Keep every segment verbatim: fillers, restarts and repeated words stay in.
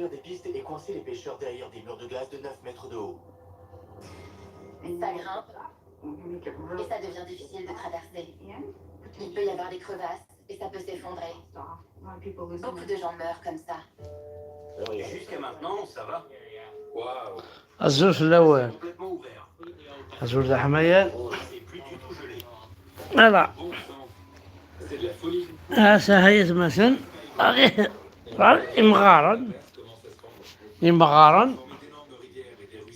des pistes et coincer les pêcheurs derrière des murs de glace de neuf mètres de haut. Ça grimpe et ça devient difficile de traverser. Il peut y avoir des crevasses et ça peut s'effondrer. Beaucoup de gens meurent comme ça. Jusqu'à maintenant, ça va. Waouh, Azul fell-awen. Complètement ouvert. Azul d aḥmayan. C'est plus du tout gelé. Ala. Bon sang, c'est de la folie. Asa hayet masen. Imɣaren. Imɣaren.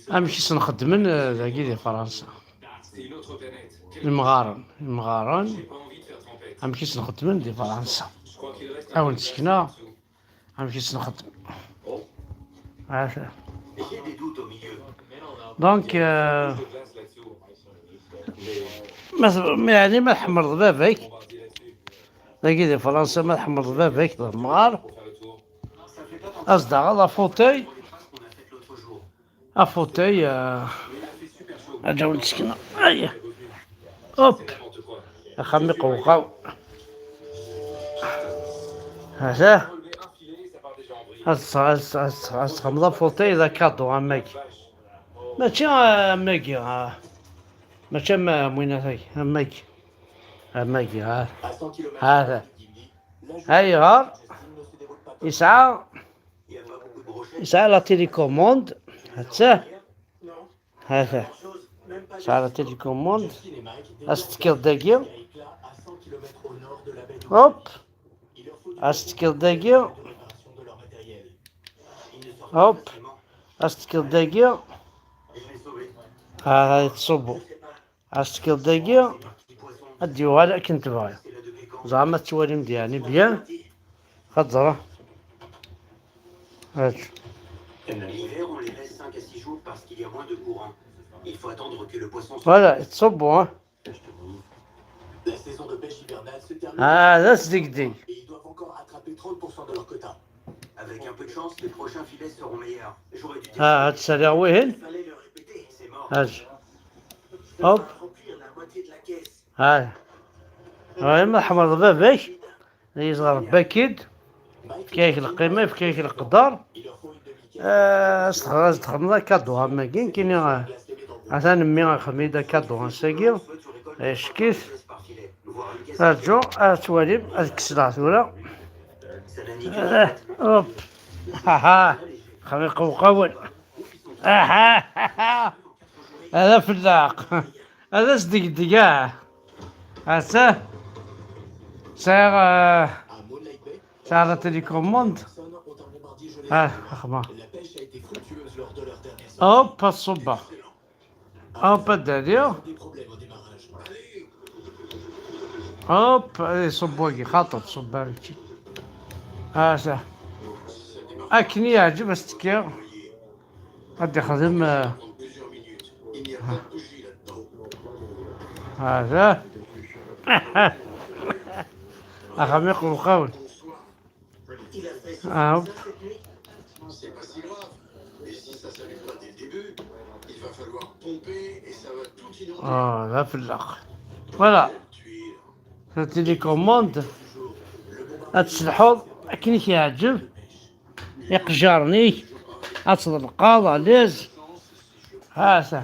Amek i sen-xeddmen eh, dagi di Fransa. C'est une autre planète. Imɣaren. Imɣaren. J'ai pas envie de faire tempête. Amek i sen-xeddmen di Fransa. Je crois qu'il reste Ah, un on peu de se glace kna. en dessous. Amek i sen-xeddmen. Bon, Asa. il y a des doutes au milieu. Donc, euh, De glace là-dessous. Mais ma t- ma- يعني ما تحمرض بابك. on va dire là-dessus. Dagi di Fransa ma tḥemmleḍ baba-k d amɣar, Pour faire le tour. as-d aɣ la fauteuil, On a fait l'autre jour. la fauteuil, euh, Mais il a fait super chaud. ad awen-d-sekneɣ. Ay, hop, N'importe quoi. axxam iqewqaw. Hata, Enlever un filet, ça part déjà en vrille. ad s- ad s- ad s- ad txedmeḍ la fauteuil d akadu am wagi. Mačči euh, am wagi, ah. Mačči am am win ataki, am wagi. Am wagi, ah. À cent kilomètres Hata. de Gimli, la Ayɣer? Justin ne se déroule pas Yesɛa, Il y a pas beaucoup de brochets. yesɛa la télécommande. Hata, Non, hata. chose, même pas Yesɛa la télécommande. Justin et Mike Ad s-tekkiḍ dagi. Plat à cent kilomètres au nord de la baie de Hop, Il leur faut du ad s-tekkiḍ dagi. de réparation de leur matériel. Ils ne sortent Hop, facilement. ad s-tekkiḍ dagi. Je l'ai sauvé. Ah, tettṣubbu. Ad s-tekkiḍ dagi. Petit poisson, Ad d-yuɣal akken tebɣiḍ. c'est là depuis quand Zeɛma ad twalim d yeɛni bien. Ad ẓreɣ. Ad- L'hiver, on les laisse cinq à six jours parce qu'il y a moins de courant. Il faut attendre que le poisson soit. Voilà, tettṣubbu, hein. La saison de pêche hivernale se termine Ah, d asdegdeg. Et ils doivent encore attraper trente pour cent de leur quota. Avec un peu de chance, les prochains filets seront meilleurs. J'aurais dû dire Ah, ad ttaliɣ wihin. Fallait le répéter, c'est mort. Ad. Hop. Remplir la moitié de la caisse. Ah. Ah, ma tḥemmleḍ baba-k, yezɣer baba-k-id. Yefka-yak lqima, yefka-yak leqder. Ah, as-txedmeḍ akadu am wagi, nekkini, ah, atan mmi ixdem-iyi-d akadu ass-agi. Icekkit. Rǧu, ad twalim, ad kkseɣ tura. Ah, hop. Haha. Xmi qewqawen. Aha. Hada fellaq. Hada sdegdeg, ah. Asa. Sɛiɣ, ah, sɛiɣ la télécommande. Ah, axma. Hop, ad ṣubbeɣ. Hop, ad d-aliɣ. Hop, ad iṣubb wagi, xaṭer tṣubb ara kečči. Asa. Akken i yeɛǧeb ad s-tekkiɣ. Ad d-ixdem, eh, hada. Axxam iqewqawen. Ah, hop. C'est pas si grave. Et si ça s'allume pas dès le début, il va falloir pomper et ça va tout inonder. Ah, d afellaq. Voilà. La télécommande. Ad tselḥuḍ akken i k-yeɛǧeb. Iqejjaren-ik. Ad tḍelqeḍ, à l'aise. Ha-ta.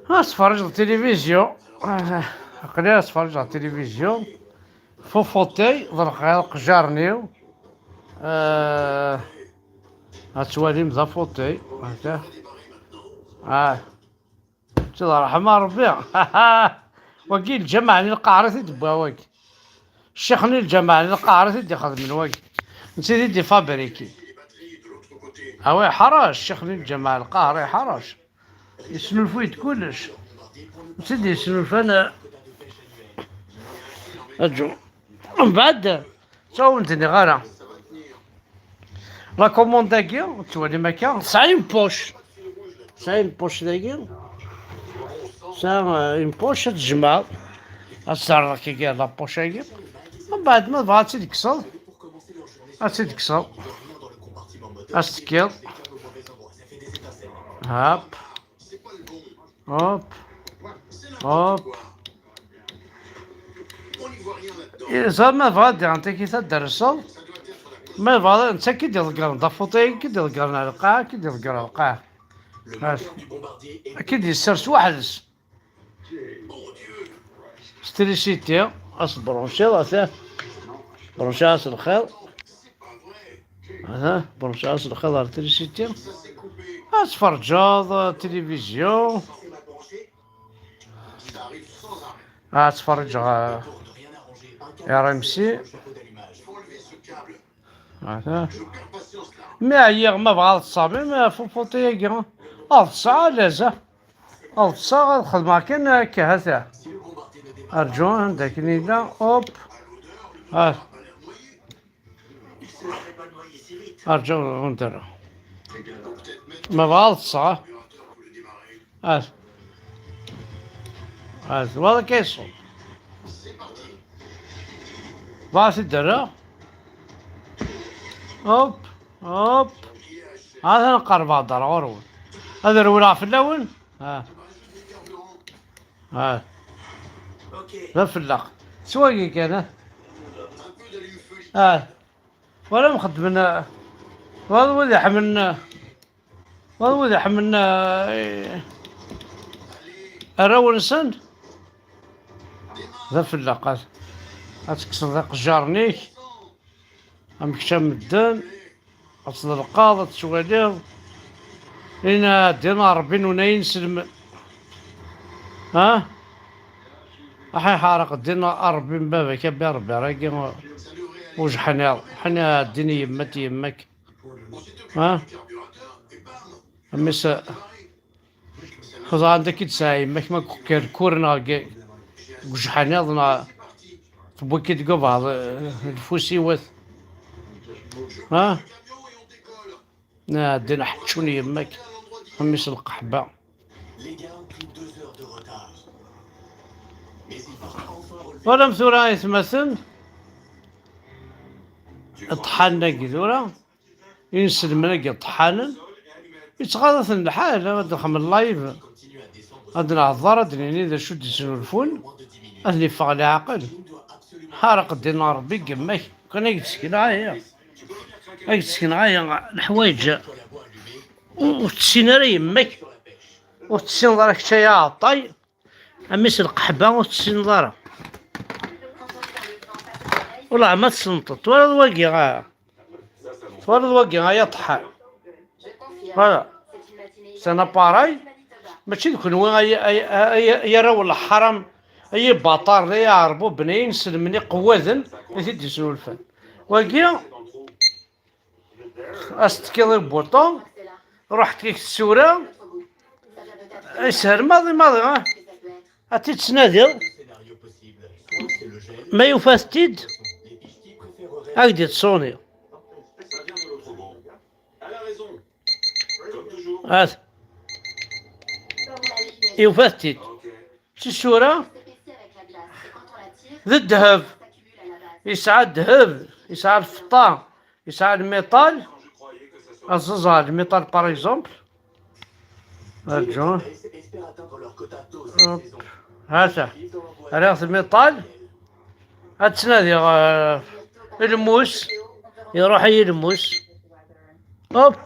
Ha, sferǧeɣ tilivizyu. Ah, aql-i ad sferǧeɣ tilivizyu. Fu fauteuil, ḍelqeɣ iqejjaren-iw. Ah, ad twalim d afauteuil. Ha-ta. Ah. Ttid ṛṛeḥma n Ṛebbi. Wagi lǧameɛ n lqaɛer i t-id-wwa wagi. Ccix-nni lǧameɛ n lqaɛer i t-id-ixedmen wagi. Netta i t-id-ifabrikin. Awi ḥrac, ccix-nni lǧameɛ n lqaɛer iḥrac. Yesnulfuy-d kullec. Netta i d-yesnulfan, eh, aǧu. Mbeɛd, ur awen-d-nniɣ ara. La commande-agi, tettwalim akka, tesɛa une poche. Tesɛa une poche dagi. Tesɛa, euh, une poche, ad tjemɛeḍ. Ad terreḍ akka gar la poche-agi. Mbeɛd, ma tebɣa ad tt-id-kkseḍ, ad tt-id-kkseḍ. Ad s-tekkiḍ. Hop. Hop. Hop. Ẓer ma bɣa ad d-iɣen takit ad d-rseḍ. Ma yebɣa netta akka i d-iḍeggren, d afuṭi akka i d-iḍeggren ar lqaɛa, akka i d-iḍegger ar lqaɛa. Akka i d-yessers weḥd-s. S trisiti, as-tbranchiḍ, ata. Branchiɣ-as lxiḍ. Aha, branchiɣ-as lxiḍ ar trisiti. Ad tferǧeḍ, uh, tilivizyu. Ad tferǧeɣ, uh, R M C. Aha. Mi ɛyiɣ, ma bɣa ad ṭṭseɣ, mi, mi ɣef ufuṭi-agi, ad ṭṭseɣ, ala za. Ad ṭṭseɣ, ad xedmeɣ kan akka, hata. Arǧu, anda akken yella, hop. Ah. Arǧu, anda ara. Ma bɣa ad ṭṭseɣ. Ah. Ah, twalaḍ akka yeṣṣu. Bɣa ad t-id-rreɣ. Hop, hop. Atan qerbeɣ-d ar ɣur-wen. Ad rewleɣ fell-awen. Ah. Ah. D afelleq. S wagi kan, ah. Ah. Wala mxeddmen, ah. Wala wid iḥemmlen, ah. Wala wid iḥemmlen, ah, eh, arraw-nsen. D afelleq. Ad, ad tekkseḍ iqejjaren-ik. Amek ččan medden, ad tḍelqeḍ, ad twaliḍ. Ina ddin n Ṛebbi n unay inselmen. Ha? Aḥ, iḥerq ddin n Ṛebbi n baba-k, a bi Ṛebbi, ar agi ujeḥniḍ. Ḥni ddin n yemma-t yemma-k. Ha? Amis, xeḍɛen-d akka i d-tesɛa yemma-k ma k-, k-, kuren ɣer g-, deg ujeḥniḍ neɣ tewwi-k-id deg ubeɛḍ, eh, lfusiwat. Ha? Ɛeddi neḥčun yemma-k, amis lqeḥba. Walam tura aytmaten, ṭṭḥan-agi tura. Inselmen-agi ṭṭḥanen, yettɣaḍ-iten lḥal, ad nxemmem live, ad nehḍer, ad d-nini d acu d-isnulfun, ad ten-iffeɣ leɛqel. Ḥareq ddin n Ṛebbi deg yemma-k, kan ay d-sekneɣ aya. Ay d-sekneɣ aya, leḥwayeǧ ur, ur tessin ara yemma-k, ur tessineḍ ara kečč ay aɛeṭṭay. Amis lqeḥba ur tessineḍ ara. Wala ma tessneḍ-t. Twalaḍ wagi, ah. Twalaḍ wagi, ay aṭḥan. Voilà. C'est un appareil. Mačči d kenwi ay, ay, ay, ay arraw n leḥram, ay ibaṭaren, ay iɛerbuben, ay inselmen iqewwaden i t-id-yesnulfan. Wagi, ad s-tekkiḍ i lbuṭu, ruḥ tekkiḍ tsura, yeshel maḍi maḍi, ah. Ad tt-id-tnadiḍ, ma yufa-t-id, ad k-d-ittṣuni. At. Yufa-t-id. Tisura d ddheb. Yesɛa ddheb, yesɛa lfeṭṭa, yesɛa lmiṭal. Aẓeẓa, lmiṭal, par exemple. Arǧu. Hop. Hata. Rriɣ lmiṭal. Ad ttnadiɣ, eh, lmus. Iruḥ-iyi lmus. Hop.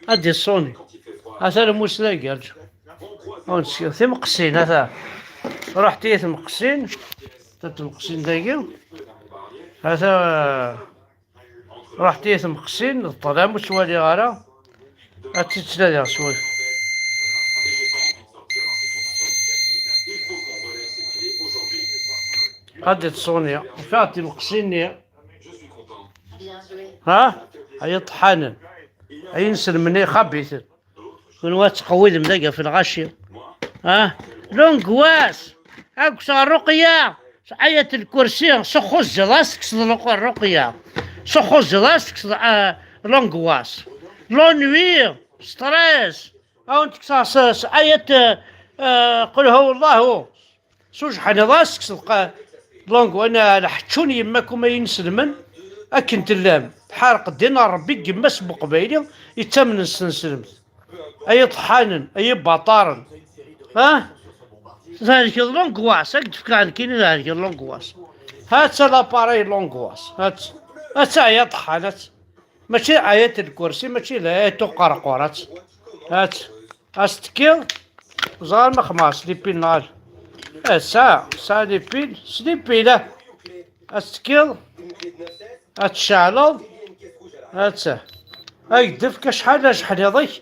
Ad d-iṣuni. Ata lmus dagi, arǧu. Ur nettkel. Timeqsin, ata. Ruḥt-iyi timeqsin. Ta tmeqsin dagi. Ata, eh, ruḥt-iyi timeqsin, d ṭṭlam ur ttwaliɣ ara. Ad tt-ttnadiɣ s wul. Ad d-iṣuni. Ufiɣ-d timeqsin-nni. Ha? Ay iṭḥanen. Ay inselmen ixabiten. Kunwi ad tqewwidem dagi ɣef lɣaci. Ah, l'angoisse. Akk s rruqya. S ayat lkursi, s uxuzziḍ, ad s-tekkseḍ lqu-, rruqya. S uxuzziḍ, ad s-tekkseḍ, ah, l'angoisse. L'ennui, stress. Ad wen-tekkseɣ s, s ayat, ah, ah, qul huwa Allahu. S ujeḥniḍ, ad s-tekkseḍ qa-, l'angoisse, ana leḥčun yemma-kum ay inselmen, akken tellam. Tḥareq ddin n Ṛebbi deg yemma-s n Uqbayli, yettamnen s tneslemt. Ay iṭḥanen, ay ibaṭaren. Ha? Thelkeḍ l'angoisse, ad k-d-fkeɣ nekkini thelkeḍ l'angoisse. Ha-tt-a l'appareil l'angoisse. Ha-tt. Atta ya ṭḥan, atta. Mačči d ayat n lkursi, mačči d ayat uqerqur, atta. Atta. Ad s-tekkiḍ, ẓer ma xemɛeɣ slipin neɣ ala. Eh, sɛa, sɛa lipin, slipin, ah. Ad s-tekkiḍ, ad tceɛleḍ, atta. Ad k-d-efk acḥal ajeḥniḍ-ik,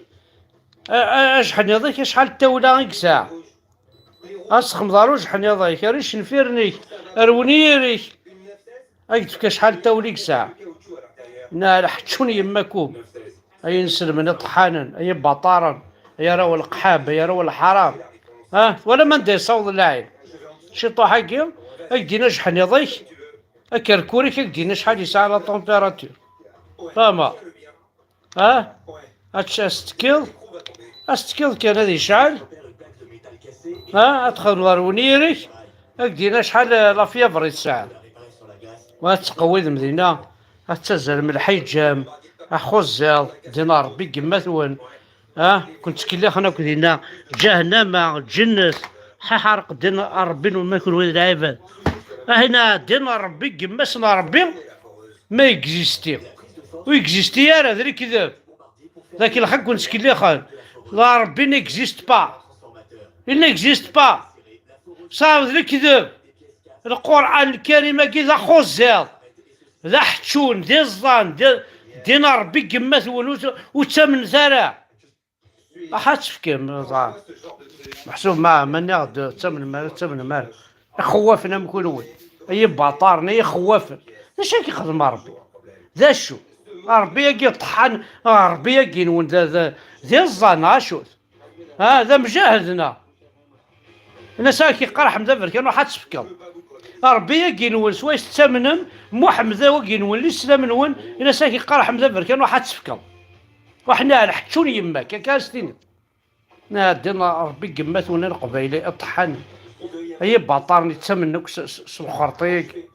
a-, a-, ajeḥniḍ-ik acḥal n tawla i yesɛa. Ad s-txemḍeḍ ar ujeḥniḍ-ik, ar icenfiren-ik, ar wenyir-ik. Ad k-d-tefk acḥal n tawla i yesɛa. Neɛleḥ ččun yemma-kum. Ay inselmen iṭeḥḥanen, ay ibaṭaren, ay arraw n leqḥab, ay arraw n lḥaram. Ha, twalam anda yessaweḍ lɛin? Ciṭuḥ-agi, ad k-d-yini ajeḥniḍ-ik, akerkur-ik, ad k-d-yini acḥal yesɛa la température. Fahmeḍ? Ha? Ad tt-, ad s-tekkiḍ? Ad s-tekkiḍ kan ad yecɛel. Ha? Ad txedmeḍ ar wenyir-ik, ad k-d-yini acḥal, eh, la fièvre i tesɛa. Wa ad tettqewwidem dinna, ad tettazzalem lḥiǧam, axuẓẓiḍ, ddin n Ṛebbi n yemma-twen. Ha? Ken-ttkellixen akk dinna, ǧahennama, lǧennet. Ḥaḥa, reqq ddin n Ṛebbi n umma-twen d lɛibad. Ahina, ddin n Ṛebbi n yemma-s n Ṛebbi, ma existi. Ur existi ara, d lekdeb. Daki lxaq ur nettkellixen. La Ṛebbi n'existe pas. Il n'existe pas. Ṣaḥ d lekdeb. Lqur'an lkarim-agi d axuẓẓiḍ. D aḥeččun, d iẓẓan, d, ddin n Ṛebbi n yemma-twen ur t-, ur ttamnet ara. Aḥa tefkem, ẓer. Meḥsub ma, ma nniɣ-d ttamnem ara, ttamnem ara. Ixewwafen am kunwi. Ay ibaṭaren, ay ixewwafen. D acu i k-ixdem Ṛebbi? D acu? Ṛebbi-agi ṭeḥḥan, Ṛebbi-agi-nwen d, d, d iẓẓan, neɣ acu-t? Ha, d amjahed, neɣ? Ini-as ak iqerḥem d aberkan, ruḥ ad tefkeḍ. Ṛebbi-agi-nwen, s wayes tettamnem, Muḥemmed wagi-nwen, lislam-nwen, ini-as ak iqerḥem d aberkan, ruḥ ad tefkeḍ. Ruḥ neɛleḥ ččun yemma-k, akka ad s-tiniḍ. Neɛdin Ṛebbi n yemma-twen a Leqbayel iṭeḥḥanen. Ay ibaṭaren yettamnen akk s, s, s lxerṭi-agi.